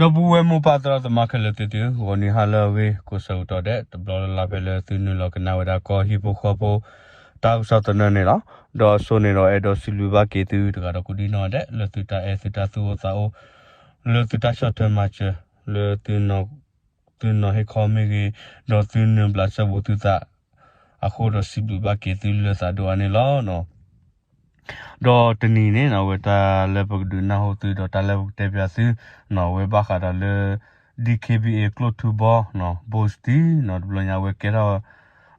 ဒီပုၢ်ဝဲၢ်မိၢ်ပၢ်သရၣ်သမါခဲလၢာ်သ့ၣ်သု, ဂီၤနံၤဟါလၢအဂ့ၤ ကိးဆၢကတီၢ်ဒဲး တဘျီလၢ်လၢ်ဖဲလၢသုနုာ်လီၤကနၣ်ဝဲဒၣ်ကီၢ်ဟံၣ်ဖိဃီဖိ တၢ်ကစီၣ်သနၢၣ်န့ၣ်လီၤ. ဒီးအစိန့ၣ်ဒီးအဲၣ်ဒိးစံးဘျုးဘၣ်က့ၤသုတဂၤဒီးကိးဒံနီၢ်ဒဲး လၢသုတၢ်အဲၣ်သုတၢ်သူၣ်အိၣ်သးအိၣ် လၢသုတၢ်ဆီၣ်ထွဲမၤစၢၤ လၢ သုနီၤဟ့ၣ်ခီမ့ၢ်ဂ့ၤ, ဒီးသုနုာ်ဘျးစဲဘူးသုသး အဃိဒီးစံးဘျုးဘၣ်က့ၤသုလၢသးဒိၣ်အါန့ၣ်လီၤ. ဒီးတနံၤန့ၣ်နီၤ အဝဲတၢ်လၢပကဒုးနၢ်ဟူသုဒီးတၢ်လၢပကတဲပၠးသု နီၤ အဝဲဘၣ်ဃးဒီးလၢ DKBA ကျိၣ်ထူဘီ နီၤ ဘိၣ်စတံ နီၤ တဘျီညါအဝဲကဲထီၣ်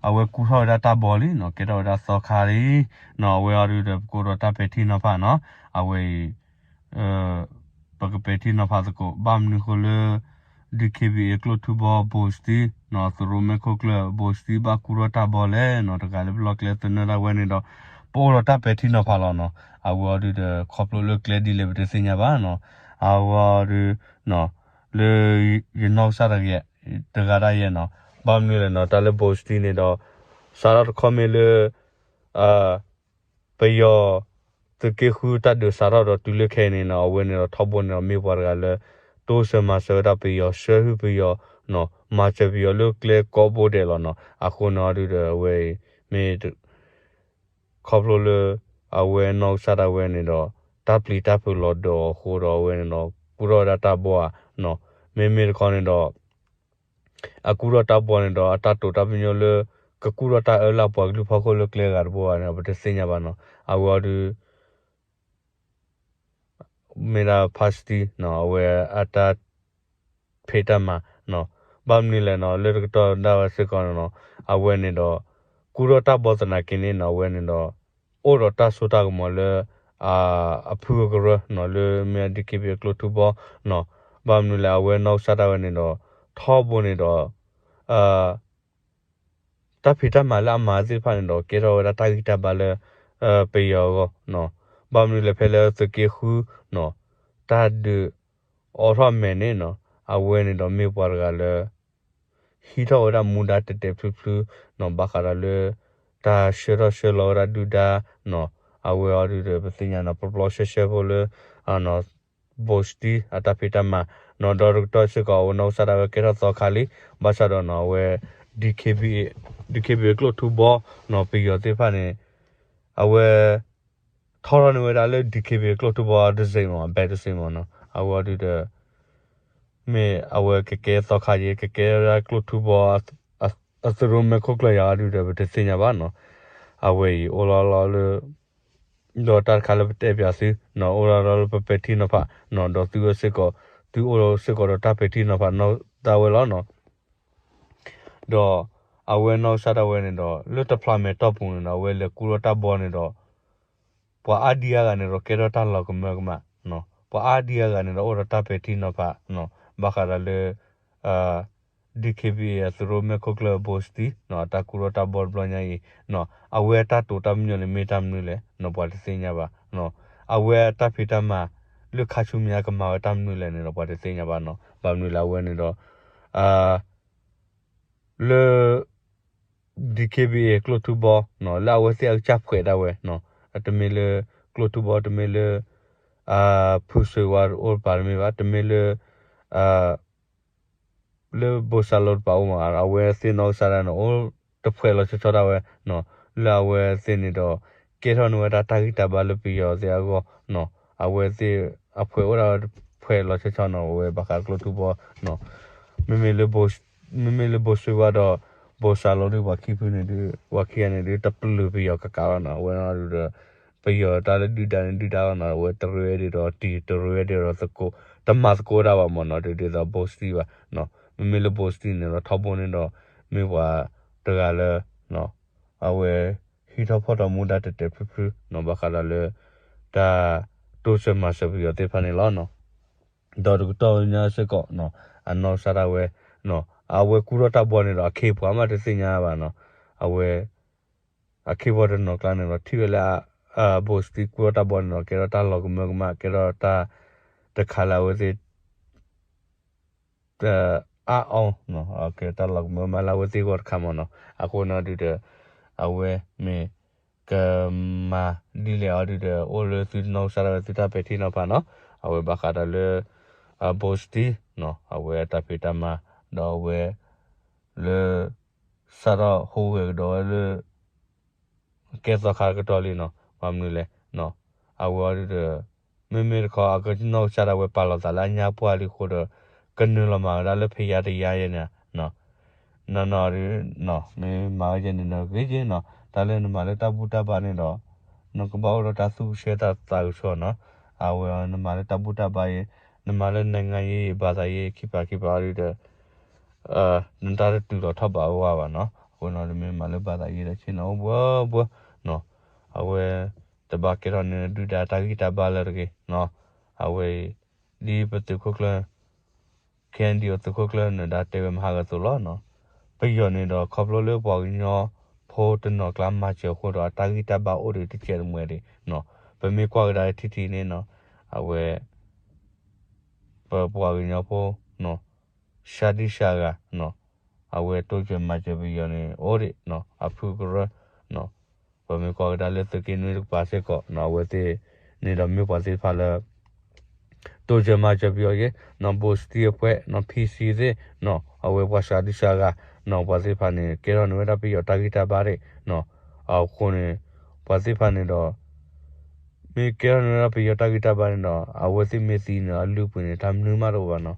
အဝဲကူထီၣ်ဝဲဒၣ်တၢ်ဘီလံနီၤ ကဲထီၣ်ဝဲဒၣ်သီခါလံ နီၤ အဝဲအီၤဒုဒီးပကအိၣ်ဒီးတၢ်ပဲာ်ထံနီၤဖးနီၤ အဝဲအံၤ ပကပဲာ်ထံနီၤဖးသကိး ဘၣ်မနုၤဃိလၢ DKBA ကျိၣ်ထူဘီ ဘိၣ်စတံ နီၤ သရိၣ်မဲခိၣ်ကျၢၢ် ဘိၣ်စတံ ဘၣ်ကူထီၣ်တၢ်ဘီလဲၣ်နီၤ တဂၤလၢပလီၢ်ကျဲသနၢၣ်ဒၣ်ဝဲန့ၣ်ဒီး ပအိၣ်ဒီးတၢ်ပဲာ်ထံနီၤဖးလီၤနီၤ အဝဲအီၤဒုဒီးခီဖျိလၢကျဲဒ်လဲၣ်ပတသ့ၣ်ညါဘၣ်နီၤ အဝဲအီၤဒု လၢ ယနီၢ်ကစၢ်တဂၤ တဂၤဒၣ်ယဲနီၤ ဘၣ်မနုၤလဲၣ်နီၤ တၢ်လၢဘိၣ်စတံန့ၣ်ဒီး စးထီၣ်တခီမ့ၢ်လၢ ပယီၤ သုးက့ဃုတၢ်ဒုးစးထီၣ်ဒီးတုၤလၢခဲအံၤန့ၣ်နီၤ အဝဲန့ၣ်ဒီးထီဘိန့ၣ်ဒီးမ့ၢ်ပှၤတဂၤလၢ တိစၢၤမၤစၢၤဝဲဒၣ်ပယီၤ ဆှၢဟုပယီၤ မၤစၢၤပယီၤလၢကျဲကိးဘိဒဲးလီၤနီၤ အဃိန့ၣ်အီၤဒုဒီးအဝဲအံၤ မ့ၢ် ခီဖျိလၢ အဝဲနီၢ်ကစၢ်ဒၣ်ဝဲန့ၣ်ဒီး တၢ်ပျံၤတၢ်ဖုးလီၤဒီးအဃိဒီးအဝဲန့ၣ်ဒီး ကူထီၣ်ဝဲဒၣ်တၢ်ဘီဧါနီၤ မ့မ့ၢ်တခီန့ၣ်ဒီး အကူထီၣ်တၢ်ဘီန့ၣ်ဒီး အတၢ်တိာ်တၢ်ပညိၣ်လၢ ကကူထီၣ်တၢ်အၢလၢပှၤကလုာ်ဖီခိၣ်လၢကျဲဂၤတဘိဧါန့ၣ် ပတသ့ၣ်ညါဘၣ်နီၤ အဝဲအီၤဒု မ့ၢ်ဒၣ်ဘိၣ်စတံ အဝဲအတၢ်ဖံးတၢ်မၤနီၤ ဘၣ်မနုၤလဲၣ်နီၤ လၢတကတီၢ်ဒၣ်ဝဲစ့ၢ်ကီးန့ၣ်နီၤ အဝဲန့ၣ်ဒီး ကူထီၣ်တၢ်ဘီသနာ်က့န့ၣ်နီၤ အဝဲန့ၣ်ဒီး အိၣ်ဒီးတၢ်စိတၢ်ကမီၤလၢ အဖုအကရၢနီၤ လၢမ့ၢ် DKBA ကျိၣ်ထူဘီနီၤ ဘၣ်မနုၤလဲၣ် အဝဲနီၢ်ကစၢ်ဒၣ်ဝဲန့ၣ်ဒီး ထီဘိန့ၣ်ဒီး တၢ်ဖံးတၢ်မၤလၢအမၤသ့ၣ်တဖၣ်န့ၣ်ဒီး ကဲထီၣ်ဝဲဒၣ်တၢ်ဂံၢ်တၢ်ဘါလၢ ပယီၤအဂီၢ်နီၤ ဘၣ်မနုၤလဲၣ်ဖဲလၢသုးက့ဃုနီၤ တၢ်ဒုးအိးထီၣ်မဲာ်န့ၣ်နီၤ အဝဲန့ၣ်ဒီးမ့ၢ်ပှၤတဂၤလၢ ဟံးထီၣ်ဝဲဒၣ်မူဒါတဲာ်တဲာ်ဖျုးဖျုးနီၤ ဘၣ်ဃးဒီးလၢ တၢ်ဆှၢထီၣ်ဆှၢလီၤဝဲဒၣ်ဒုၣ်ဒါနီၤ အဝဲအီၤဒုဒီး ပသ့ၣ်ညါနီၤ ပျီပျီဆှဲဆှဲဖိလၢ ဘိၣ်စတံအတၢ်ဖံးတၢ်မၤနီၤ ဒီးတကတီၢ်စ့ၢ်ကီး အဝဲနီၢ်ကစၢ်ဒၣ်ဝဲကဲထီၣ်သီခါလံ ဘၣ်ဆၣ်ဒီးနီၤ အဝဲ DKBA DKBA ကျိၣ်ထူဘီနီၤ ပယီၤသ့ၣ်တဖၣ်န့ၣ် အဝဲ ထီထီၣ်န့ၢ်ဝဲဒၣ်လၢ DKBA ကျိၣ်ထူဘီတစ့ၢ်မး အဘဲတစ့ၢ်မးနီၤ အဝဲအီၤဒုဒီး မ့ၢ်အဝဲကကဲသီခါယဲ ကကဲဝဲဒၣ်ကျိၣ်ထူဘီ အသရိၣ်မဲာ်ခိၣ်ကျၢၢ်ယၤအီၤဒုဒီး ပတသ့ၣ်ညါဘၣ်နီၤ အဝဲအံၤအိၣ်လီၤလီၤလၢ ဒီးတၢ်တခါလၢပတဲပၠးသုနီၤ အိၣ်လီၤလီၤလၢပပဲာ်ထံနီၤဖးနီၤ ဒီးသုဝဲစ့ၢ်ကီး သုအိၣ်လီၤစ့ၢ်ကီးဒီးတၢ်ပဲာ်ထံနီၤဖးနီၢ်ဒၣ်ဝဲလီၤနီၤ ဒီးအဝဲနီၢ်ကစၢ်ဒၣ်ဝဲန့ၣ်ဒီး လၢတဖျးမဲာ်တီၢ်ပူၤန့ၣ်ဒီး အဝဲလဲၤကူထီၣ်တၢ်ဘီန့ၣ်ဒီး ပှၤအါဒံအါဂၤန့ၣ်ဒီး ကဲထီၣ်တၢ်လီၤကမၢကမၣ်နီၤ ပှၤအါဒံအါဂၤန့ၣ်ဒီး အိၣ်ဒီးတၢ်ပဲာ်ထံနီၤဖးနီၤ ဘၣ်ဃးဒီးလၢ DKBA အသရိၣ်မဲာ်ခိၣ်ကျၢၢ်ဘိၣ်စတံနီၤ အတၢ်ကူထီၣ်တၢ်ဘီတဘျီညါအံၤနီၤ အဝဲအတၢ်တိာ်တၢ်ပညိၣ်န့ၣ် မ့ၢ်တၢ်မနုၤလဲၣ်နီၤ ပှၤတသ့ၣ်ညါဘၣ်နီၤ အဝဲအတၢ်ဖံးတၢ်မၤ လၢခါဆူမဲာ်ညါကမၤဝဲတၢ်မနုၤလဲၣ်န့ၣ်ဒီး ပှၤတသ့ၣ်ညါဘၣ်နီၤ ဘၣ်မနုၤလဲၣ်အဝဲန့ၣ်ဒီး လၢ DKBA ကျိၣ်ထူဘီနီၤ လၢအဝဲသ့ၣ်အကစၢ်ဖှဲးဒၣ်ဝဲနီၤ တမ့ၢ်လၢ ကျိၣ်ထူဘီ တမ့ၢ်လၢ ဖုစိၤဝါအိၣ်တပၤတမ့ၢ်ဘၣ် တမ့ၢ်လၢ လၢဘိၣ်စၢ်လိတပၤအိၣ်မး အဝဲသ့ၣ်နီၢ်ကစၢ်ဒၣ်န့ၣ် အိၣ်တဖှဲးလီၤဆီဆီဒၣ်ဝဲနီၤ လၢအဝဲသ့ၣ်န့ၣ်ဒီး ကဲထီၣ်န့ၢ်ဝဲဒၣ်တၢ်ဂံၢ်တၢ်ဘါလၢပယီၤသ့ၣ်အဂီၢ်နီၤ အဝဲသ့ၣ်အဖှဲးအိၣ်ဒၣ်ဝဲတဖှဲးလီၤဆီဆီနီၤ အဝဲဘၣ်ဃးကျိၣ်ထူဘီနီၤ မ့မ့ၢ်လၢ မ့မ့ၢ်လၢဘိၣ်စၢ်ဝါဒီး ဘိၣ်စၢ်လိဒုး ပှၤခံဖုန့ၣ်ဒုး ပှၤခံဂၤန့ၣ်ဒုး တပျုာ်ပယီၤကကးဘၣ်နီၤ အဝဲန့ၣ်ဒုးဒီး ပယီၤတၢ်လၢဒုၣ်ဒါန့ၣ်ဒုၣ်ဒါလီၤနီၤ အဝဲတရ့ဝဲဒံးဒီးတံၤ တရ့ဝဲဒံးဒီးသကိး တမၤသကိးဒၣ်ဘၣ်မးနီၤ ဒ်သိးဘိၣ်စၢ်ဝါနီၤ မ့မ့ၢ်လၢဘိၣ်စၢ်န့ၣ်ဒီး ထီဘိန့ၣ်ဒီး မ့ၢ်ပှၤတဂၤလၢ အဝဲ ဟံးထီၣ်ဖီၣ်ထီၣ်မူဒါတဲာ်တဲာ်ဖျုးဖျုးနီၤ ဘၣ်ဃးဒီးလၢ တၢ်တိစၢၤမၤစၢၤပယီၤသ့ၣ်တဖၣ်န့ၣ်လီၤနီၤ ဒီးတကတီၢ်ညါစ့ၢ်ကီးနီၤ အနီၢ်ကစၢ်ဒၣ်ဝဲနီၤ အဝဲကူထီၣ်တၢ်ဘီန့ၣ်ဒီး အခ့အပှၤမးတသ့ၣ်ညါဘၣ်နီၤ အဝဲ အခ့အပှၤတနီၤကျါန့ၣ်ဒီး ထံၣ်ဝဲလၢ ဘိၣ်စၢ်ကူထီၣ်တၢ်ဘီန့ၣ်ဒီး ကဲထီၣ်တၢ်လီၤကမၢကမၣ် ကဲထီၣ်တၢ်တခါလၢအဝဲသ့ၣ် အါအီၤ ကဲတၢ်လီၤကမၢကမၣ်လၢအဝဲသ့ၣ်အဂီၢ်တခါမးနီၤ အဃိန့ၣ်ဒုးဒီး အဝဲမ့ၢ် ကမၤဒ်လဲၣ်အီၤဒုးဒီး အိၣ်လၢသုနီၢ်ကစၢ်ဒၣ်ဝဲသုတၢ်ပဲာ်ထံနီၤဖးနီၤ အဝဲဘၣ်ဃးဒီးလၢ ဘိၣ်စတံ အဝဲအတၢ်ဖံးတၢ်မၤ ဒီးအဝဲ လၢ စးထီၣ်ဟူးဂဲၤကဒီးဝဲလၢ ကဲသီခါကတီၢ်လံနီၤ, ဘၣ်မနုၤလဲၣ်, အဝဲအီၤဒုဒီး မ့မ့ၢ်တခီ အကနီၢ်ကစၢ်ဒၣ်ဝဲပာ်လီၤသးလၢအညါပှၢ်လံအဃိဒီး ကနုာ်လီၤမၤဝဲဒၣ်လၢဖယါတယါယဲန့ၣ် နီၢ်နီၢ်ဒု မ့ၢ်မၤဝဲယဲန့ၣ်ဒီးဂ့ၤက့နီၤ, တၢ်လၢနမၤလၢတၢ်ဘူၣ်တၢ်ဘါန့ၣ်ဒီး နကဘၣ်အိၣ်ဒီးတၢ်သူၣ်ကဆှဲတၢ်သးကဆှီနီၤ, အဝဲအီၤနမၤလၢတၢ်ဘူၣ်တၢ်ဘါအံၤ နမၤလၢ နိုင်ငံရေး ဘာသာရေး ခံဖးခံဖးအီၤဒုဒီး နတၢ်တတုၤလီၤထီၣ်ဘးဝဲဘၣ်နီၤ, အဃိနီၤ နမ့ၢ်မၤလၢ ဘာသာရေး ဒီးဆ့ၣ်နီၤအိၣ်ဘှီဘှီနီၤ, အဝဲ တဘၣ်ကဲထီၣ်န့ၢ်ဒုၣ်ဒါတၢ်ဂံၢ်တၢ်ဘါလၢတဂ့ၤနီၤ, အဝဲအံၤ ဒ်ပသုးခိၣ်ကျၢၢ် KNDO သုးခိၣ်ကျၢၢ်နဒါတဲဝဲမဟါဂၤအသိးလီၤနီၤ, ပယီၤန့ၣ်ဒီးခီဖျိလၢပှၤကညီဖိတနီၤကျါမၤစၢၤအဃိဒီး အတၢ်ဂံၢ်တၢ်ဘါအိၣ်ဒံးတစဲးတမှဲၤဒံးနီၤ, ပမ့ၢ်ကွၢ်ကဒါထံထံန့ၣ်နီၤ, အဝဲ ပပှၤကညီဖိနီၤ, စှၤဒံစှၤဂၤနီၤ, အဝဲတိစၢၤမၤစၢၤပယီၤန့ၣ် အိၣ်ဒံးနီၤ, အဖုကရၢနီၤ, ပမ့ၢ်ကွၢ်ကဒါလၢသုးက့နွံတကပၤစ့ၢ်ကီးနီၤ, အဝဲသ့ၣ်န့ၣ်ဒီးမ့ၢ်ပှၤသ့ၣ်တဖၣ်လၢ တိစၢၤမၤစၢၤပယီၤယဲနီၤ, ဘိၣ်စတံအဖှဲးနီၤ, ဖံဆံသ့ၣ်နီၤ, အဝဲပှၤစှၤဒံစှၤဂၤနီၤ, ပှၤသ့ၣ်တဖၣ်န့ၣ် ကဲထီၣ်န့ၢ်ဝဲဒၣ်ပယီၤတၢ်ဂံၢ်တၢ်ဘါဒံးနီၤ, အဃိန့ၣ် ပှၤသ့ၣ်တဖၣ်န့ၣ်ဒီး မ့ၢ်ကဲထီၣ်န့ၢ်ဝဲဒၣ်ပယီၤတၢ်ဂံၢ်တၢ်ဘါန့ၣ်ဒီး အဝဲသ့ၣ်မ့ၢ်သံန့ၣ် အလုၢ်အပှ့ၤန့ၣ် တၢ်မနုၤမးတအိၣ်ဘၣ်နီၤ,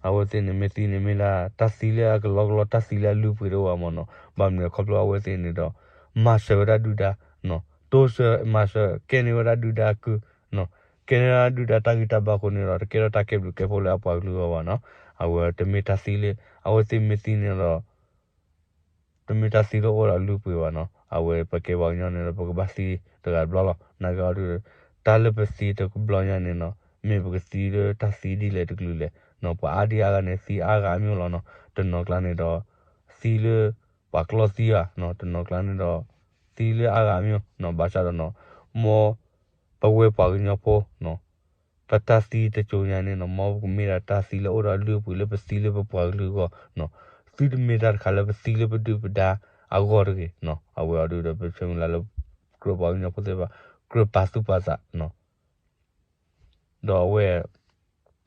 အဝဲသ့ၣ်န့ၣ် မ့ၢ်သံန့ၣ်မ့ၢ်လၢတၢ်သံလၢအကလီကလီ တၢ်သံလၢအလုၢ်အပှ့ၤတအိၣ်ဘၣ်မးနီၤ, ဘၣ်မနုၤလဲၣ်ခီဖျိအဝဲသ့ၣ်န့ၣ်ဒီး မၤစၢၤဝဲဒၣ်ဒုၣ်ဒါနီၤ, တိစၢၤမၤစၢၤ ကဲန့ၢ်ဝဲဒၣ်ဒုၣ်ဒါကုၢ်နီၤ, ကဲန့ၢ်ဝဲဒၣ်ဒုၣ်ဒါတၢ်ဂံၢ်တၢ်ဘါအဃိန့ၣ်ဒီး တကဲထီၣ်တၢ်ကဲဘျုးကဲဖှိၣ်လၢအပှၤကလုာ်အဂီၢ်ဘၣ်နီၤ, အဝဲတမ့ၢ်တၢ်သံလၢ အဝဲသ့ၣ်မ့ၢ်သံန့ၣ်ဒီး တမ့ၢ်တၢ်သံလၢအိၣ်ဒီးလုၢ်ပှ့ၤဘၣ်နီၤ, အဝဲပကဲပှၤကညီန့ၣ်ဒီး ပကဘၣ်သံတဂၤတဘျီလီၤ, နာ်က့အီၤဒု တၢ်လၢပသံတဘျီညါန့ၣ်နီၤ, မ့ၢ်ပကသံလၢတၢ်သံဒ်လဲၣ်တကလုာ်လဲၣ်နီၤ, ပှၤအါဒံအါဂၤန့ၣ် သံအါဂၤအါမးလီၤနီၤ, တနီၤကျါန့ၣ်ဒီး သံလၢ ပှၤကျီသံဧါနီၤ, တနီၤကျါန့ၣ်ဒီး သံလၢအါဂၤအါမးနီၤ, ဘၣ်ဆၣ်ဒီးနီၤ, မ်ပဝဲပှၤကညီဖိနီၤ ပတၢ်သံတစိၤညါန့ၣ်နီၤ, မ်ပကမ့ၢ်ဒၣ်တၢ်သံလၢအိၣ်ဒီးလုၢ်ပှ့ၤလၢပသံလၢပပှၤကလုာ်အဂီၢ်နီၤ, သုတမ့ၢ်တၢ်တခါလၢပသံလၢပဒုၣ်ပဒါအဂီၢ်တဂ့ၤနီၤ, အဝဲအီၤဒုဒီး ပဆၢမုၢ်လၢ်လၢ ကြၢးပှၤကညီဖိသ့ၣ်တဖၣ် ကြၢးပာ်သူၣ်ပာ်သးနီၤ, ဒီးအဝဲ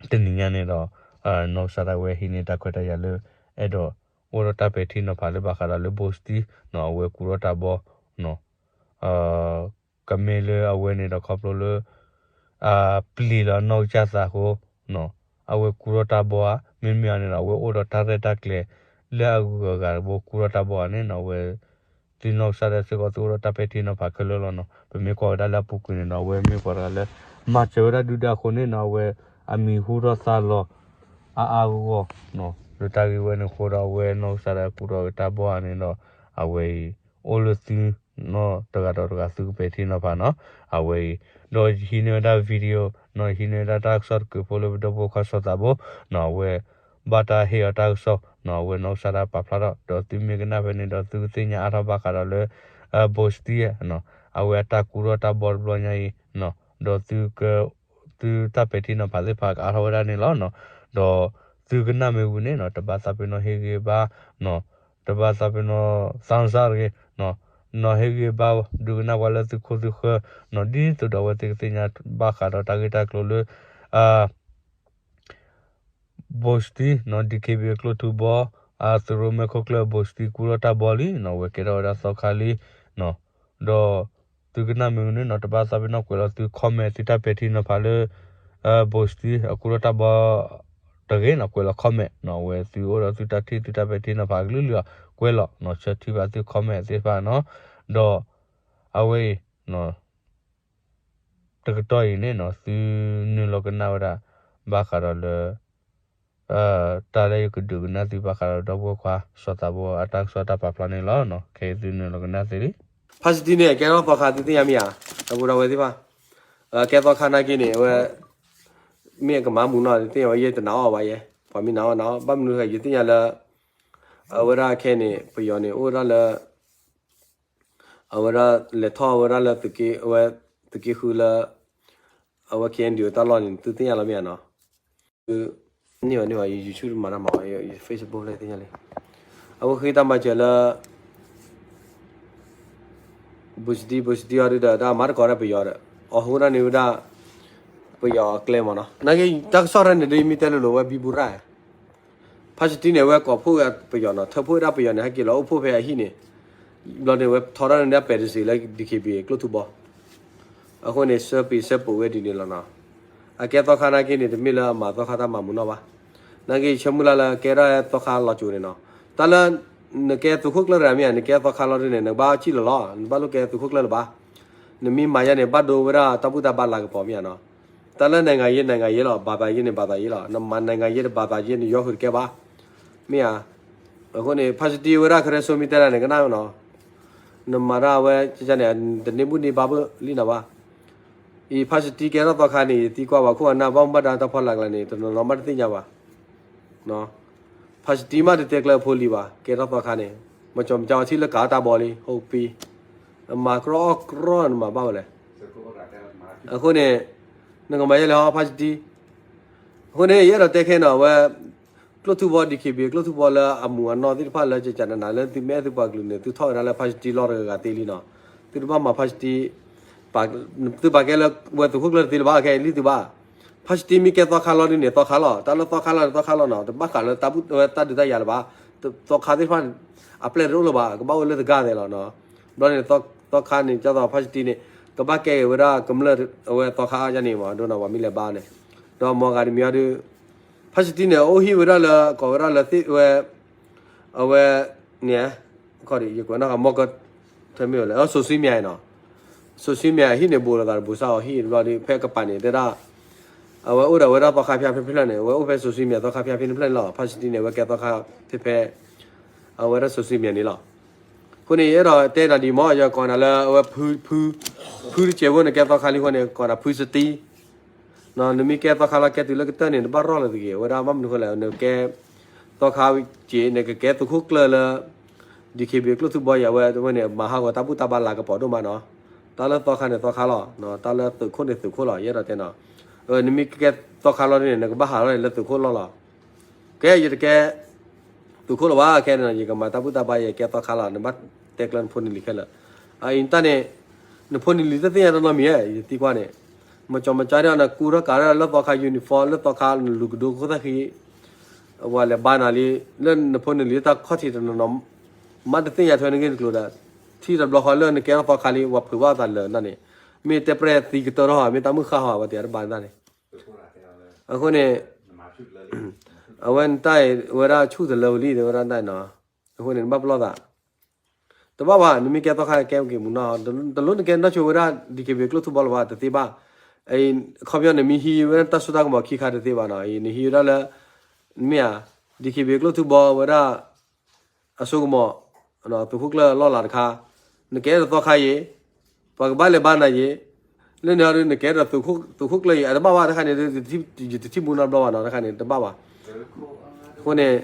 တနံၤညါန့ၣ်ဒီး နီၢ်ကစၢ်ဒၣ်ဝဲဟံးန့ၢ်တၢ်ခွဲးတၢ်ယာ်လၢ အဲၣ်ဒိး အိၣ်ဒီးတၢ်ပဲာ်ထံနီၤဖးလၢဘၣ်ဃးဒီးလၢဘိၣ်စတံနီၤ, အဝဲကူထီၣ်တၢ်ဘီနီၤ, ကမ့ၢ်လၢအဝဲန့ၣ်ဒီးခီဖျိလၢ အပျံၤလီၤအနီၢ်ကစၢ်သးအဃိနီၤ, အဝဲကူထီၣ်တၢ်ဘီဧါ, မ့မ့ၢ်အီၤန့ၣ်ဒီး အဝဲအိၣ်ဒီးတၢ်ရဲၣ်တၢ်ကျဲၤ လၢအဂုၤအဂၤတဘိကူထီၣ်တၢ်ဘီဧါန့ၣ်နီၤ, အဝဲ သုနီၢ်ကစၢ်ဒၣ်စ့ၢ်ကီး သုအိၣ်ဒီးတၢ်ပဲာ်ထံနီၤဖးခဲလၢာ်လီၤနီၤ, ပမ့ၢ်ကွၢ်ကဒါလၢအပူၤကွံာ်န့ၣ်ဒီး အဝဲမ့ၢ်ပှၤတဂၤလၢ မၤစၢၤဝဲဒၣ်ဒုၣ်ဒါအဃိန့ၣ်နီၤ, အဝဲအမံၤဟူထီၣ်သါလီၤ အါအါဂီၢ်ဂီၢ်နီၤ, လၢတၢ်ဂ့ၢ်ဝဲန့ၣ်အဃိဒီး အဝဲနီၢ်ကစၢ်ဒၣ်ကူထီၣ်က့ၤတၢ်ဘီဧါန့ၣ်ဒီး အဝဲအံၤ အိၣ်လၢသု နီၤ တဂၤဒီးတဂၤ သုကပဲာ်ထံနီၤဖးနီၤ, အဝဲအံၤ ဒီးယဟံးန့ၢ်ဝဲဒၣ် video နီၤ, ယဟံးန့ၢ်ဝဲဒၣ်တၢ်ကစီၣ်တကုးဖိလၢပဒီပုၢ်ဝဲၢ်ခွါစီၤသးဘိနီၤ, အဝဲ ဘၣ်တၢ်ဟ့ၣ်အီၤတၢ်ကစီၣ်နီၤ, အဝဲနီၢ်ကစၢ်ဒၣ်ပာ်ဖျါထီၣ် ဒီးသုမ့ၢ်ကနၣ်ဖဲန့ၣ်ဒီး သုကသ့ၣ်ညါအါထီၣ်ဘၣ်ဃးဒီးလၢ ဘိၣ်စတံနီၤ, အဝဲအတၢ်ကူထီၣ်တၢ်ဘီတဘျီညါအံၤနီၤ, ဒီးသုက သုတၢ်ပဲာ်ထံနီၤဖးသ့ၣ်တဖၣ်ကအါထီၣ်ဝဲဒၣ်န့ၣ်လီၤနီၤ, ဒီးသုကနၣ်မ့ၢ်ဝံၤန့ၣ်နီၤ, တဘၣ်သးပ့ၤနီၣ်ဟ့ၣ်ဂံၢ်ဘါနီၤ, တဘၣ်သးပ့ၤနီၣ် သးစၢ်တဂ့ၤနီၤ, နီၤဟ့ၣ်ဂံၢ်ဘါဒုးကနၣ်ပှၤလၢသုခိၣ်သုဃၢၤနီၤ, ဒ်သိးဒီးအဝဲသ့ၣ်ကသ့ၣ်ညါဘၣ်ဃးဒီးတၢ်ဂ့ၢ်တၢ်ကျိၤလၢ ဘိၣ်စတံနီၤ, ဒံၣ်ခ့ဘံၣ်အကျိၣ်ထူဘီ, အသုးရိၣ်မဲာ်ခိၣ်ကျၢၢ်ဘိၣ်စတံကူထီၣ်တၢ်ဘီလံနီၤ, အဝဲကဲထီၣ်ဝဲဒၣ်သီခါလံနီၤ, ဒီးသုကနၣ်မ့ၢ်ဝံၤန့ၣ်နီၤ, တဘၣ်သးပ့ၤနီၣ်ကွဲးလီၤသု comment သုတၢ်ပဲာ်ထံနီၤဖးလၢ ဘိၣ်စတံအကူထီၣ်တၢ်ဘီတဂ့ၤနီၤ, ကွဲးလီၤ comment နီၤ, အဝဲသုအိၣ်ဒီးသုတၢ်ထံၣ်သုတၢ်ပဲာ်ထံနီၤဖးကလုာ်လုာ်အီၤ ကွဲးလီၤနီၤ, ဆၢထံၣ်ဘၣ်သု comment သ့ၣ်တဖၣ်နီၤ, ဒီးအဝဲအံၤ တကတီၢ်အံၤန့ၣ်နီၤ, သုနုာ်လီၤကနၣ်ဝဲဒၣ် ဘၣ်ဃးဒီးလၢ တၢ်လၢယကဒုးကနၣ်သုဘၣ်ဃးဒီး ဒီပုၢ်ဝဲၢ်ခွါစီၤသးဘိအတၢ်ကစီၣ်တၢ်ပာ်ဖျါန့ၣ်လီၤနီၤ, ခဲအံၤသုနုာ်လီၤကနၣ်သ့လံ. ဖါစတံန့ၣ် ကဲထီၣ်သီခါသုသ့ၣ်ညါမ့ၢ်ဧါ, ဒီပုၢ်ဒီဝဲၢ်သ့ၣ်တဖၣ်, ကဲသီခါနာ်က့န့ၣ် အဝဲ မ့ၢ်အကမၤမူးနီၤ သ့ၣ်ညါဝဲယဲတနာ်အီၤဘၣ်ယဲ, ပှၤမ့ၢ်နာ်အီၤနာ်အီၤ, ဘၣ်မနုၤဃိယသ့ၣ်ညါလၢ အဝဲဒၣ်ခဲအံၤန့ၣ် ပယီၤန့ၣ် အိၣ်ဝဲဒၣ်လၢ အဝဲဒၣ်လဲၤထီၣ်ဝဲဒၣ်လၢ ဝဲသုးက့ဃုလၢ အဝဲ KNDO တၢ်လီၢ်န့ၣ် သုသ့ၣ်ညါလီၤမ့ၢ်ဧါနီၤ, န့ၢ်ဘၣ်န့ၢ်ဘၣ် ယ YouTube မၤတၢ်မၤအီၤ ယ Facebook လၢသ့ၣ်ညါလံ, အဝဲဃ့တၢ်မၤစၢၤလၢ ဘိၣ်စတံ ဘိၣ်စတံအီၤဒုဒီး တၢ်မၤသကိးဒီးပယီၤဒီး အီၤဟူဒၣ်န့ၢ်ဝဲဒၣ် ပယီၤကျဲမ့ၢ်နီၤ, နာ်က့ တၢ်ကစီၣ်ရဲၣ်န့ၣ်ဒီး မ့ၢ်တဲလိၤလိၤဝဲဘံဘူရၣ်, ဖါစတံန့ၣ် အဝဲကိးဖှိၣ်ဝဲပယီၤနီၤ, ထၢဖှိၣ်ဝဲဒၣ်ပယီၤန့ၣ် ဟဲက့ၤလီၤအိၣ်ဖှိၣ်ဖဲအဟံၣ်န့ၣ်, ဘျီန့ၣ် ဝဲထီထီၣ်န့ၢ်ဒၣ်ပဲတစ့းလၢ DKBA ကျိၣ်ထူဘီ, အဃိန့ၣ် ဆၢပ့ၤဆၢပိာ်ဝဲဒ်န့ၣ်လီၤနီၤ, အကဲသီခါနာ်က့န့ၣ် တမ့ၢ်လၢအမၤသီခါတၢ်မၤမူနီၢ်ဘၣ်, နာ်က့ ဆၢမုၢ်လၢ်လၢကဲထီၣ်သီခါလီၤစိၤန့ၣ်နီၤ, တၢ်လၢ နကဲသုးခိၣ်ကျၢၢ်တဂၤမ့ၢ်ဧါ, နကဲသီခါလီၤဒ်န့ၣ် နကဘၣ်စံၣ်လီၤလီၤ, နဘၣ်လိၣ်ကဲသုးခိၣ်ကျၢၢ်လၢၤဘၣ်, နမ့ၢ်မၤယါန့ၣ် ဘၣ်ဒိဝဲဒၣ်တၢ်ဘူၣ်တၢ်ဘါလၤကပီၤမ့ၢ်ဧါနီၤ, တၢ်လၢ နိုင်ငံရေး နိုင်ငံရေး လီၤ, ဘာသာရေး န့ၣ် ဘာသာရေး လီၤ, နမၤ နိုင်ငံရေး တ ဘာသာရေး န့ၣ် ယီဃုာ်တကဲဘၣ်, မ့ၢ်ဧါ, အဃိန့ၣ် ဖါစတံဝဲဒၣ် ကရၢစိမ့ၢ်တဲဒၣ်န့ၣ် ကနၣ်နီၤ, နမၤတၢ်ဝဲန့ၣ် တန့ၢ်ဘူၣ်န့ၢ်ဘါဘၣ်လံနီၤဘၣ်, အံၤ ဖါစတံကဲထီၣ်သီခါန့ၣ် ယသံကွၢ်ဘၣ်ခိၣ်အနၢ် ဘၣ်မူဘၣ်ဒါတၢ်ဖီလာ်ကျါန့ၣ် တနီၤနီၤမးတသ့ၣ်ညါဘၣ် ဖါစတံမးတတဲကျၢၤအဖိလံၤဘၣ်, ကဲထီၣ်သီခါန့ၣ်, မၤကၠီမၤကၠီအီထံလၢကးတၢ်ဘီလံ, ဟိပံ, နမၤကြီအီၣ်ကြီနမၤဘၣ်ဝဲလဲၣ်, အဃိန့ၣ်, နကမၤယဲလဲၣ်ဟီ ဖါစတံ, အဃိန့ၣ် ယအဲၣ်ဒိးတဲခဲနီၤ အဝဲ, ကျိၣ်ထူဘီ DKBA ကျိၣ်ထူဘီလၢအမူးအနီၢ်သ့ၣ်တဖၣ်လၢကကနနၤလၢသုမ့ၢ်အဲၣ်သုပှၤကလုာ်န့ၣ် သုထီၣ်ဝဲဒၣ်လၢဖါစတံလီၢ်တဂၤဂၤသ့လံနီၤ, သုတဘၣ်မၤဖါစတံ သုပာ်ကဲလၢဝဲသုးခိၣ်ကျၢၢ်တသ့လၢၤဘၣ်ခဲလံသုဘၣ်, ဖါစတံမ့ၢ်ကဲသီခါလီၤဒ်န့ၣ် သီခါလီၤ, တၢ်လၢသီခါလီၤန့ၣ် သီခါလီၤနီၤ, တဘၣ်ဃးလၢတၢ်ဘူၣ်ဝဲတၢ်ဒုးတၢ်ယၤလၢၤဘၣ်, သီခါသ့ၣ်တဖၣ်န့ၣ် အပျဲၢ်တအိၣ်လၢၤဘၣ်, ကဘၣ်အိၣ်လၢတဂၤသဲးလီၤနီၤ, ဘျီန့ၣ် သီခါန့ၣ် ကၠီသီးဖါစတံန့ၣ် ကဘၣ်ကဲက့ၤဝဲဒၣ်ကမျၢၢ်အဝဲသီခါအါယါန့ၣ်မး ဒိနီၤ ပှၤမ့ၢ်လဲၤဘါန့ၣ်, ဒီးမီၤဂၤတမံၤအီၤဒုး ဖါစတံန့ၣ် အအိၣ်ဟံၣ်ဝဲဒၣ်လၢ ကိးဝဲဒၣ်လၢသ့ၣ်ဝဲ အဝဲန့ၣ်, ခီဒီး ယကွဲးနီၣ်ဃာ်မီၢ်ကၢ, ထဲမ့ၢ်ဝဲလဲၣ် social media နီၤ, social media ဟံၣ်န့ၣ် ဘူးလိာ်သးတဘူးစၢ်အီၤဟံၣ်တဘျီဒီး ဖဲကပၤန့ၣ်တဲဒၣ်, အဝဲအိၣ်ဒီးဝဲဒၣ်သီခါဖၠါဖဲဖဲဖျၢၣ်န့ၣ် အဝဲအိၣ်ဖဲ social media သီခါဖၠါဖဲဖဲဖျၢၣ်န့ၣ်လီၤ, ဖါစတံန့ၣ် အဝဲကဲသီခါဖဲဖဲ အဝဲဒၣ် social media န့ၣ်လီၤ, အဃိန့ၣ် ယအဲၣ်ဒိးတဲနၤဒ်မီၢ် ယကိးနၤလၢအဝဲ ဖုတစဲးဖိန့ၣ် ကဲသီခါလံအဃိန့ၣ် ကိးနၤဖုစတံ နမ့ၢ်ကဲသီခါလီၤ ကဲတုၤလၢကတၢၢ်န့ၣ် တဘၣ်ရီၢ်လၢၤတဂ့ၤ, အဝဲဒၣ်ဘၣ်မနုၤဃိလဲၣ် နကဲသီခါက့ၤ နကကဲသုးခိၣ်ကျၢၢ်လၢ DKBA ကျိၣ်ထူဘီယၤဝဲ တဝဲန့ၣ် မၤဟးဂီၤတၢ်ဘူၣ်တၢ်ဘါလၤကပီၤဒိၣ်မးနီၤ, တၢ်လၢသီခါန့ၣ်သီခါလီၤ, တၢ်လၢသုးခိၣ်န့ၣ်သုးခိၣ်လီၤ, ယအဲၣ်ဒိးတဲနီၤ, နမ့ၢ်ကဲသီခါလီၤန့ၣ် နကဘၣ်ဟးထီၣ်န့ၣ်လၢသုးခိၣ်လီၢ်လီၤ, ကဲ ယတကဲ သုးခိၣ်လၢၤဘၣ်ခဲန့ၣ် ယကမၤတၢ်ဘူၣ်တၢ်ဘါ ယကဲသီခါလီၤ, နဘၣ်တဲကျၢၤနဖိနလံၤခဲလၢာ်, အအံၤတၢ်န့ၣ် နဖိနလံၤတသ့ၣ်ညါတနီတမံၤဧါ, ယသံကွၢ်န့ၣ်, မၤကၠီမၤကၠီဒ်အီၤ နကူထီၣ်ကးထီၣ်လၢသီခါ uniform လၢသီခါ နလူၤကဒိခိၣ်သၣ်ဃံ, ပှၤလဲၤဘါနၤလံ, လၢနဖိနလံၤတၢ်ခီၣ်ထံးတနီၤနီၤ မးတသ့ၣ်ညါထွဲနဂ့ၢ်တကျိၤဒီး, ထံၣ်တဘျီဃီလၢနကဲထီၣ်သီခါလံ ပှၤဖုးဘၣ်သးလၢာ်နၤန့ၣ်, မ့ၢ်တဲပြဲၢ်သံကတၢၢ်ထီၣ်ဧါ မ့ၢ်တၢ်မုၢ်ဃၢ်ဟီဧါ ပှၤတယၤတဘၣ်နၤန့ၣ်, အဃိန့ၣ် အဝဲနတၢ်အံၤဝဲဒၣ်ဆူၣ်တလၢဝံၤလံ တဲဝဲဒၣ်နတၢ်အံၤနီၤ, အဃိန့ၣ် နဘၣ်ပလီၢ်သး, တဘၣ်ဘၣ် နမ့ၢ်ကဲသီခါကဲက့ၤမူနီၤ, တလိၣ်နကဲနီၢ်ဆိဝဲဒၣ် DKBA ကျိၣ်ထူဘီလၢၤဘၣ် တသ့ဘၣ်, အခီပညီနမ့ၢ်ဟံးဝဲဒၣ်တၢ်စိတၢ်ကမီၤခံခါတသ့ဘၣ်နီၤ, နဟံးဝဲဒၣ်လၢ, မ့ၢ်ဧါ, DKBA ကျိၣ်ထူဘီဝဲဒၣ် အစိကမီၤ, သုးခိၣ်ကျၢၢ်လီၢ်လၤတခါ, နကဲဒီးသီခါအံၤ, ပှၤကဘၣ်လဲၤဘါနၤအံၤ, လၢန့ၣ်အီၤဒုး နကဲဒီးသုးခိၣ်ကျၢၢ်အံၤ အတဘၣ်ဘၣ်တခါန့ၣ်, ယတထံၣ်ဘူးနီတဘျီဘၣ်နီၤ တခါန့ၣ် တဘၣ်ဘၣ်, အဃိန့ၣ်,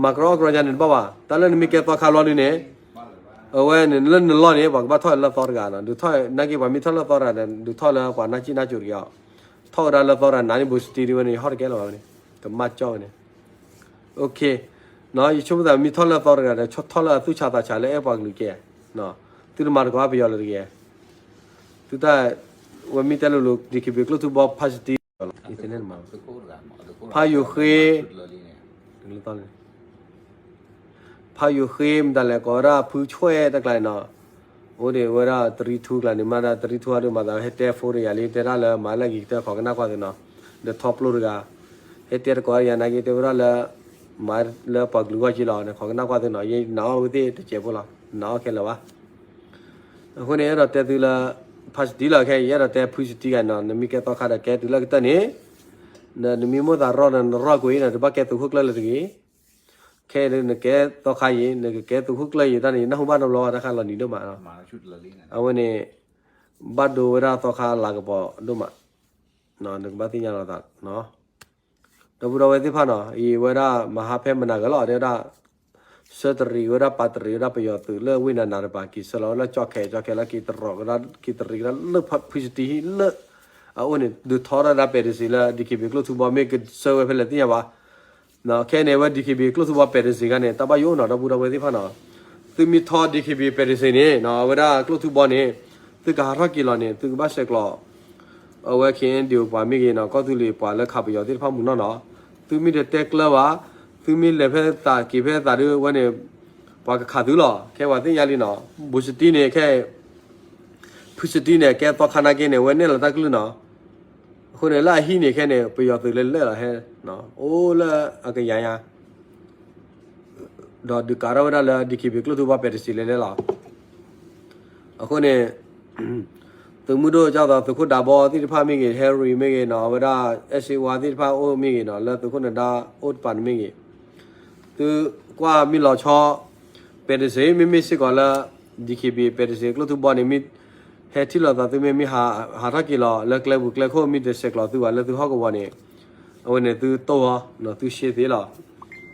မၤကြီအီၣ်ကြီညါန့ၣ်တဘၣ်ဘၣ်, တၢ်လၢနမ့ၢ်ကဲသီခါလီၤဒုးန့ၣ်, အဝဲန့ၣ်လၢနလီၢ်န့ၣ် ပှၤကဘၣ်ထီၣ်လၢသီတဂၤနီၤ, ဒုးထီၣ်နာ်က့ ပှၤမ့ၢ်ထီၣ်လၢသီတဂၤဒီး ဒုးထီၣ်လၢပှၤနၢ်စံၣ်နၢ်စိၤတဂ့ၤအီၤ, ထီၣ်ဝဲဒၣ်လၢသီတဂၤ နၤန့ၣ် ဘူးစတံဒ်ဝဲန့ၣ် ယဟီၣ်တကဲလၢၤဘၣ်ဝဲန့ၣ်, ကမၣ်ကၠီဝဲန့ၣ် ယဆိကမိၣ်သးမ့ၢ်ထီၣ်လၢသီတဂၤဒီး ထီၣ်လၢအသူၣ်ဆးသးဆးလၢအဲၣ်ပှၤကလုာ်ကဲ, သုတမၤတကိးပယီၤလၢၤတဂ့ၤ, သုတၢ်, ဝဲမ့ၢ်တဲလိၤလိၤ DKBA ကျိၣ်ထူဘီ ဖါစတံ, ဖါယိၤဃ့, ဖါယိၤဃ့ မတၤလဲၣ်ကိးဝဲဒၣ်ဖုဆွဲၣ်တၢ်ကျါန့ၣ်နီၤ, အိၣ်ဒံးဝဲဒၣ်တရံးထူကျါန့ၣ် မၤဒၣ်တရံးထူအဒိၣ်မၤသး ဟဲတဲဖိတဂၤလံ တဲဒၣ်လၢမၤလၢဂ့ၤကတၢၢ် ခိးကနၣ်ကွၢ်သုနီၤ, ဒီးထီပျိတဂၤ, ဟဲတဲတကိးယၤနာ်က့ တဲဝဲဒၣ်လၢ, မၤလၢပှၤကလုာ်ဂီၢ်က့လီၤန့ၣ် ခိးကနၣ်ကွၢ်သုနီၤ, ယနာ်အီၣ်ဝဲသ့ၣ်တစဲးဖိလီၤ, နာ်အီၣ်ခဲလၢာ်ဘၣ် အဃိန့ၣ် အဲၣ်ဒိးတဲသုလၢ, ဖါစတံလီၤခဲ ယအဲၣ်ဒိးတဲဖုစတံဂၤနီၤ, နမ့ၢ်ကဲသီခါဒီးကဲတုၤလၢကတၢၢ်န့ၣ်, နမ့ၢ်မိၣ်သးရီၣ်ဒီးနရီၣ်ကွံာ်နီၤ တဘၣ်ကဲသုးခိၣ်ကျၢၢ်လၢၤတဂ့ၤ, ခဲအံၤနကဲသီခါအံၤ နကကဲသုးခိၣ်ကျၢၢ်အံၤတၢ်န့ၣ် ယနၢ်ဟူဘၣ်နီတဘျီဘၣ် တၢ်ခါလီၤနံၤဒိၣ်မး, အဝဲန့ၣ်, ဘၣ်ဒိဝဲဒၣ်သီခါလၤကပီၤဒိၣ်မး, နကဘၣ်သ့ၣ်ညါလီၤသး ဒီပုၢ်ဒီဝဲၢ်သ့ၣ်တဖၣ်နီၤ အံၤဝဲဒၣ်မဟါဖဲမနၤဂၤလီၤ တဲဝဲဒၣ်, ဆၢတရံးဝဲဒၣ်ပာ်တရံးဝဲဒၣ်ပယီၤသုးလၢဝ့ၢ်နၤနၤတပၤ က့ၤဆၢလီၤဝဲလၢကၠီၣ်ခဲ ကၠီၣ်ခဲလၢက့ၤတရီးကဒါ က့ၤတရံးကဒါလၢဖုစတံဟံၣ်လၢ, အအိၣ်န့ၣ် ဒုးထီဝဲဒၣ်ပဲတစ့းလၢ DKBA ကျိၣ်ထူဘီ မ့ၢ်ကဆၢဝဲဖဲလဲၣ်သ့ၣ်ညါဘၣ် ခဲအံၤန့ၣ် အဝဲ DKBA ကျိၣ်ထူဘီပဲတစ့းခါန့ၣ် တၢ်ဘၣ်ယိၣ်အိၣ်နီၤ ဒီပုၢ်ဒီဝဲၢ်သ့ၣ်တဖၣ်နီၤ, သုမ့ၢ်ထီ DKBA ပဲတစ့းန့ၣ် အဝဲဒၣ်ကျိၣ်ထူဘီန့ၣ်, သုကဟးထီၣ်က့ၤလီၤန့ၣ် သုကဘၣ်ဆဲးကျိး, အဝဲ ခ့ၣ်အဲၣ်ယူၣ်ပှၤမ့ၢ်ဂ့ၤနီၤ ကီၢ်သူလ့ၤပှၤလၢခးပယီၤသ့ၣ်တဖၣ်မုၢ်နီၢ်နီၤ, သုမ့ၢ်တတဲကျၢၤဘၣ်, သုမ့ၢ်လဲၤဖဲသးက့ၤဖဲသးဒုးဝဲန့ၣ်, ပှၤကခးသုလီၤ, ခဲပှၤသ့ၣ်ညါလံနီၤ, ဘူးစတံန့ၣ်ခဲ ဖုစတံန့ၣ် ကဲသီခါနာ်က့န့ၣ် ဝဲနဲၣ်လီၤတၢ်ကလုၢ်နီၤ, အဃိန့ၣ် လၢအဟံၣ်န့ၣ်ခဲန့ၣ် ပယီၤသုးလၢလဲၣ်လီၤဟဲ, အိၣ်လၢအကယၤညါ ဒီးဒုးကးထီၣ်ဝဲဒၣ်လၢ ဒီက့ဘ့ၣ် ကျိၣ်ထူဘီပဲတစ့လဲၤလဲၣ်လီၤ. အဃိန့ၣ် သုးမုၢ်ဒိၣ်ကၢ်သိးသုးခိၣ်ဒးဘီသ့ၣ်တဖၣ်မ့ၢ်ဂ့ၤ, ဟဲရံၤမ့ၢ်ဂ့ၤနီၤ, အဝဲဒၣ် အဲၣ်စ့ဝါသ့ၣ်တဖၣ်အိၣ်မ့ၢ်ဂ့ၤနီၤ, လၢသုးခိၣ်နဒါအိၣ်တပၤန့ၣ်မ့ၢ်ဂ့ၤ, သုကွၢ်မ့ၢ်လီၤဆီ ပဲတစ့ မ့မ့ၢ်စ့ၢ်ကီးလၢ ဒီက့ဘ့ၣ် ပဲတစ့ ကျိၣ်ထူဘီန့ၣ် မ့ၢ်ဟဲထံၣ်လိာ်သးသုမ့ၢ်မ့ၢ်ဟးထီၣ်က့ၤလီၤ လၢကျဲပူၤကျဲခိၣ် မ့ၢ်တဆဲးကျိးသုဘၣ်လၢသုဟီၣ်ကဝီၤန့ၣ်, အဝဲန့ၣ်သုတိၢ်အီၤ သုရှဲသ့လီၤ.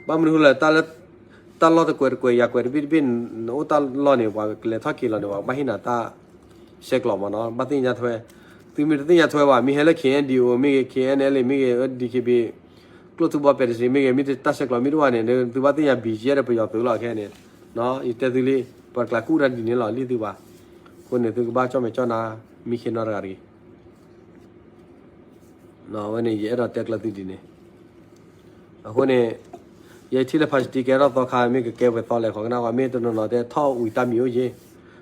ဘၣ်မနုၤဃိလဲၣ် တၢ်လီၢ်တကွဲးတကွဲး ယၤကွဲးတဘ့ၣ်တဘ့ၣ် နအိၣ်တၢ်လီၢ်န့ၣ် ပှၤကလဲၤထီၣ်က့ၤလီၤန့ၣ် ပှၤကဘၣ်ဟ့ၣ်နၤတၢ်ဆဲးကျိးမးနီၤ, ဘၣ်သ့ၣ်ညါထွဲ, သုမ့ၢ်တသ့ၣ်ညါထွဲဘၣ် မ့ၢ်ဟဲလၢ ခ့ၣ်အဲၣ်ယူၣ်မ့ၢ်ဂ့ၤ, ခ့ၣ်အဲၣ်ယူၣ်မ့ၢ်ဂ့ၤ, ဒီက့ဘ့ၣ် ကျိၣ်ထူဘီပဲတစ့မ့ၢ်ဂ့ၤ, မ့ၢ်တၢ်ဆဲးကျိးမ့ၢ်တအိၣ်ဘၣ်န့ၣ် သုဘၣ်သ့ၣ်ညါ ဘံၣ်ကဲဒီးပယီၤသုးလီၤခဲန့ၣ်, ယတဲသုလံ, ပှၤတကျးကူၣ်တၢ်ဒ်န့ၣ်လီၤ လံၣ်သုဘၣ်, အဃိန့ၣ် သုကဘၣ်ကၠီၣ်မဲာ်ကၠီၣ်နါ မံခ့နီတဂၤတဂ့ၤ အဝဲန့ၣ် ယအဲၣ်ဒိးတဲကျၢၤသုဒ်န့ၣ်, အဃိန့ၣ် ယထံၣ်လၢ ဖါစတံ ကဲထီၣ်သီခါ မ့ၢ်ကကဲပှဲၤသီလဲၣ် ခီကနၣ်ဝဲ မ့ၢ်တနီၤနီၤတဲထီၣ်ဝံၤတၢ်မံၤအိၣ်ယ့ၣ်,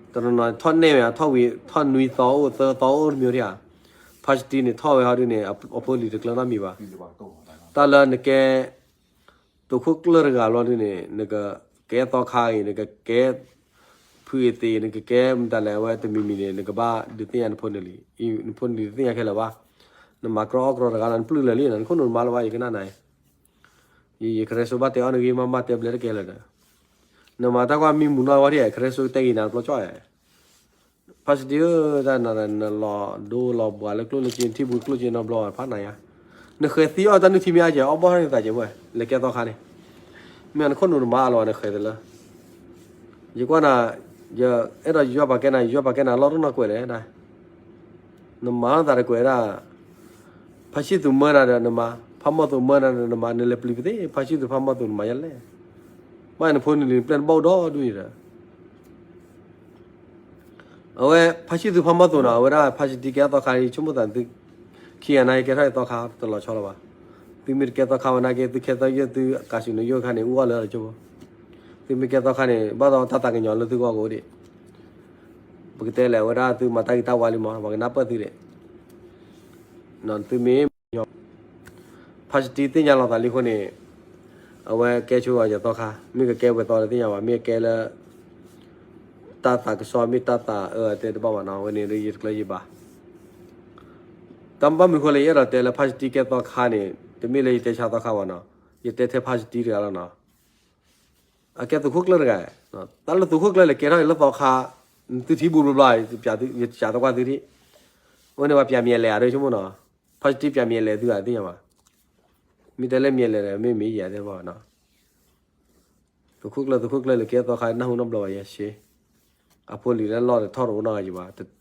တနီၤနီၤထီၣ်နဲၣ်ဝဲ ထီၣ်ဝံၤထီၣ်နွံသီအိၣ်သၢသီအိၣ်တမံၤအိၣ်ဒံးဧါ, ဖါစတံန့ၣ်ထီၣ်ဝဲဟီဒုန့ၣ် အဖိလံၤတကျၢၤနီတမံၤဘၣ်, တၢ်လၢနကဲ သုးခိၣ်ကျၢၢ်တဂၤလီၤဒုန့ၣ် နကကဲသီခါအံၤ နကကဲ ဖုအ့သ့ နကကဲမတၤလဲၣ် အဝဲတမံၤမံၤန့ၣ် နကဘၣ်ဒုးသ့ၣ်ညါနဖိနလံၤ, နဖိနလံၤတသ့ၣ်ညါခဲလၢာ်ဘၣ်, နမၤကြီအီၣ်ကြီတဂၤလီၤ နပျုၢ်လၢာ်လံ နခိၣ်နူာ်နမါလၢၤဘၣ် ယကနၣ်နၤ, ယ ယကရဲစိဘၣ်တဲအီၣ်နဂ့ၢ်မးမး တဲဘျဲတကဲလၢာ်ဒီး, နမၤတၢ်ကွၢ်မံမုာ်နီၢ်ဝဲဒၣ် ကရဲစိကတဲဂ့ၤနၤတဘျီကၠီၣ်ဧါ ဖါစတံဧၢ, တၢ်နၤ နလီၤဒိလီၤဘှးလၢကျိၣ်လၢစ့ နထံၣ်ဘူးကျိၣ်စ့နီတဘျီဘၣ် ဖးနၤယါ, နဃဲၤသံအီၣ်တၢ်နုၢ်ထံမ့ၢ်အါကဲ အီၣ်ဘီၣ်ထီၣ်န့ၣ်သးကဲဝဲ လဲၤကဲသီခါန့ၣ်, မ့ၢ်နခိၣ်နူာ်နမါအလီၤ နဃဲၤတလၢ, ယကွၢ်နၤ, ယအဲၣ်ဒိးယွၤပာ်ကဲနၤ ယွၤပာ်ကဲနၤလီၢ်တနီၤကွဲးလဲၣ်ဒၣ် နမၤထီၣ်သးတကွဲးဒၣ်, ဖါဆံၣ်သူးမၢနၤဒီးနမၤ, ဖးမီၢ်သူးမၢနၤဒီးနမၤ နလဲၤပျံၤပသ့ၣ် ဖါဆံၣ်သူးဖးမီၢ်သူးနမၤယလဲၣ်, ဘၣ်နဖိနလံၤပျဲၢ်နဘၣ်အိၣ်ဒီဒူၣ်အံၤဒီး အဝဲဖါဆံၣ်သူးဖးမီၢ်သူးနီၤ အဝဲဒၣ်ဖါစတံကဲထီၣ်သီခါ ယဆိကမိၣ်သးသု, ခံဂၤနာ်က့ကဲထီၣ်သီခါတလီၤဆီလီၤဘၣ်, သုမ့ၢ်တကဲသီခါဝဲနာ်က့ သုခဲသီယိၣ်သုအကးဆူၣ်နယိၣ်ခါန့ၣ် အူအီၣ်လၢာ်လီၤကၠိ, သုမ့ၢ်ကဲသီခါန့ၣ် ဘၣ်သီတၢ်သးကညီၤလၢသုဂီၢ်ကအိၣ်ဒံး, ပကတဲလဲၣ် အဝဲဒၣ်သုမၤတၢ်ဂ့ၤတၢ်ဝါလံမး ပှၤကနၢ်ပၢၢ်သုဒံး သုမ့ၢ် ဖါစတံသ့ၣ်ညါလီၤသးလံအဃိန့ၣ်, အဝဲကဲဆိအီၤယသီခါ မ့ၢ်ကကဲပှဲၤသီလၢသ့ၣ်ညါဘၣ် မ့ၢ်ကဲလၢ တၢ်သးကစီၣ်မ့ၢ်တၢ်သးအၢအတဲတဘၣ်ဘၣ်နီၤ အဝဲန့ၣ်ဒီးယတကျၢၤယဘၣ်, တၢ်ဘၣ်မနုၤဃိလၢယအဲၣ်ဒိးတဲလၢဖါစတံကဲသီခါန့ၣ် တမ့ၢ်လၢယတဲဆါသီခါဘၣ်နီၤ, ယတဲထဲဖါစတံတဂၤလီၤနီၤ, အကဲသုးခိၣ်ကျၢၢ်တဂၤ, တၢ်လၢသုးခိၣ်ကျၢၢ်လဲၤကဲထီၣ်လၢသီခါ, သုထံဘူဘျီဘျီ ယစးသကွၢ်သုထံ, အဝဲန့ၣ်ပှၤပျးမံၤလဲၣ်အဒိဆိကမိၣ်နီၤ, ဖါစတံပျးမံၤလဲၣ်သုဂၤသ့ၣ်ညါဘၣ်, မ့ၢ်တဲလၢမံၤလဲၣ်ဒီး မ့ၢ်မ့ၢ်ယၤသ့ၣ်ဘၣ်နီၤ, သုးခိၣ်ကျၢၢ် သုးခိၣ်ကျၢၢ်လဲၤကဲသီခါ နၢ်ဟူနီတဘျီဘၣ်ယဲရှ့, အဖိလံၤလၢလီၢ်ဒီးထီၣ်တအိၣ်နီတဂၤယံၤဘၣ်,